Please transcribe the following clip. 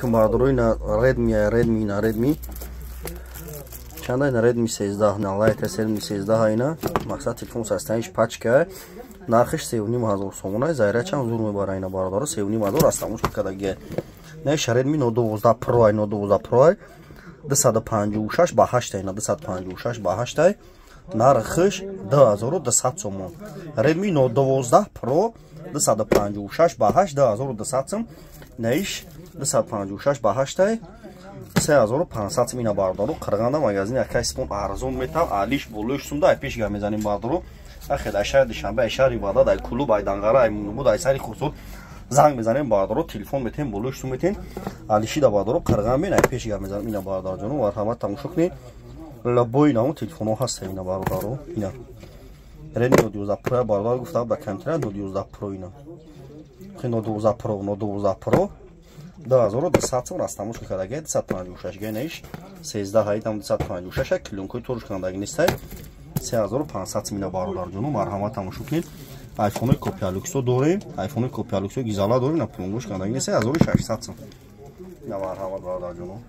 Бародаро, ина Redmi, Redmi, ина Redmi чанда? Ина Redmi 13, на Lite Redmi 13. Ина мақсад телефон састаниш пачка, нархиш 3500 сомона. Зайра чанд зур мебара ина, бародаро, 3500 растамош кадаги. Не, Redmi Note 12 Pro, Note 12 Pro 256 ба 8, ина 256 ба 8, нархиш 2200 сомон. Redmi Note 12 Pro 256 ба 8, 2200 сом. Наиш 256 ба 8, 3500 сом. Ина, бародаро, Қирғанда магазини акай Сипон арзон метав, алиш болош сумда. Ай пеш гап мезанем, бародаро. Ахел ай шаҳри Душанбе, ай шаҳри Ваҳдат, ай Кулуб, ай Данғара, ай Мунобод, ай сари Хурсод занг мезанем, бародаро, телефон метем, болош сум метем. Алишида, бародаро, Қирған бин, ай пеш гап мезанем. Ина, бародарҷоно, марҳамат, тамошо кунед, лабои намо телефонҳо ҳаста. Ина, бародаро, ина Redmi Note 12 Pro, бародар гуфта ба камтара Note 12 Pro, ина Note 12 Pro, Note 12 Pro 2200 сом растамош кардаги, 256 гайнаиш 13 ҳайдам 256, клёнкои торуш кандаги нестай, 3500 сом. Ина, бародарҷоно, марҳамат, тамошо кунед. Айфонои копия люксо дорем, айфонои копия люксо гизала дорем, на пломбош кандаги нестай, 1600 сом. Ина, марҳамат, бародарҷоно.